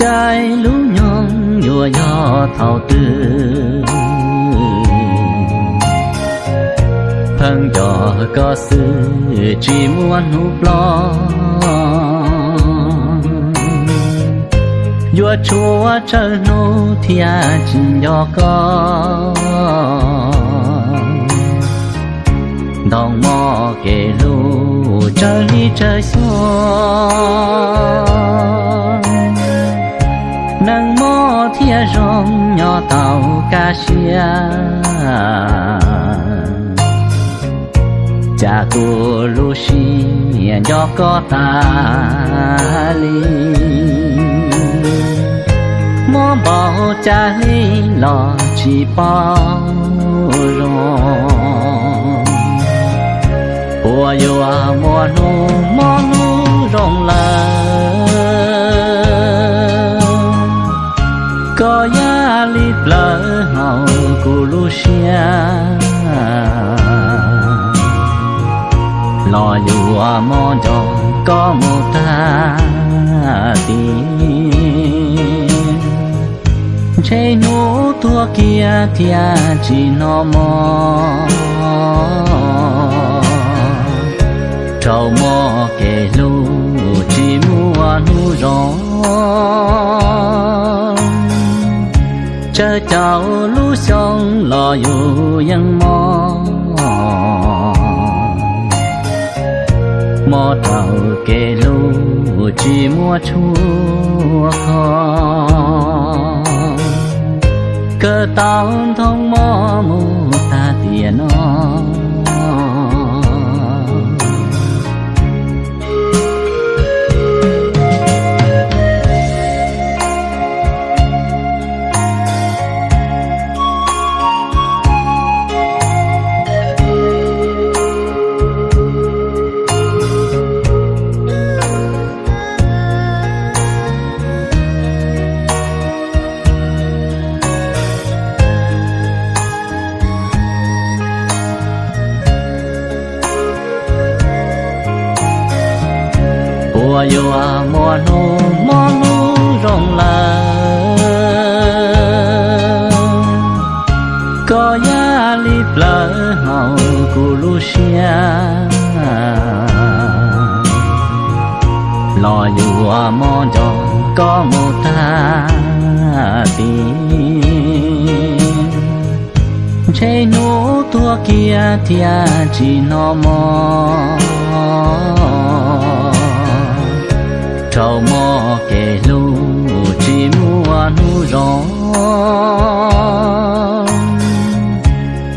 Saib lub nyoog yuav yog thaum twg, pheej nco koj xwb tsis muaj hnub ploj. Yuav tshuav tsawg hnub thiaj tsis nco koj. Ntoo mob kev hlub tsawg hli tsawg xyoo, neeg mob thiaj zoo nyob tau kaj siab. Cas kuv lub siab nco koj tas li, mob npaum cas li los tsis paub zoo. Puas yuav muaj hnub mob hnub zoo lawm, koj yaj li plawv hauv kuv lub siab, los yuav mob nco koj mus tag tiam. Ntshe hnub tuag kiag thiaj tsis hnov mob, rau mob kev hlub tsis muaj hnub zoo. Tsawg caum lub xyoo los yus yeej mob, mob rau kev hlub tsis muaj tshuaj kho, kawm tau nthoov mob mus tag tiam no. Puas yuav muaj hnub mob hnub zoo lawm, koj yaj li plawv hauv kuv lub siab, los yuav mob nco koj mus tag tiam. Ntshe hnub tuag kiag thiaj tsis hnov mob, rau mob kev hlub tsis muaj hnub zoo.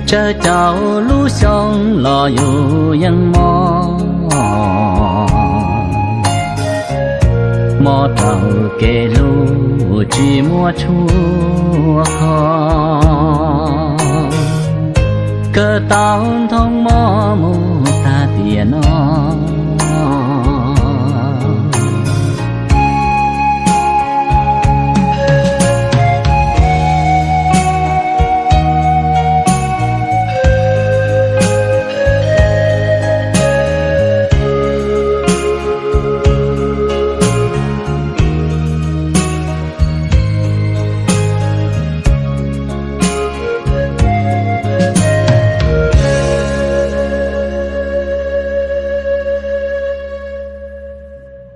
Tsawg caum lub xyoo los yus yeej mob, mob rau kev hlub tsis muaj tshuaj kho, kawm tau nthoov mob mus tag tiam no.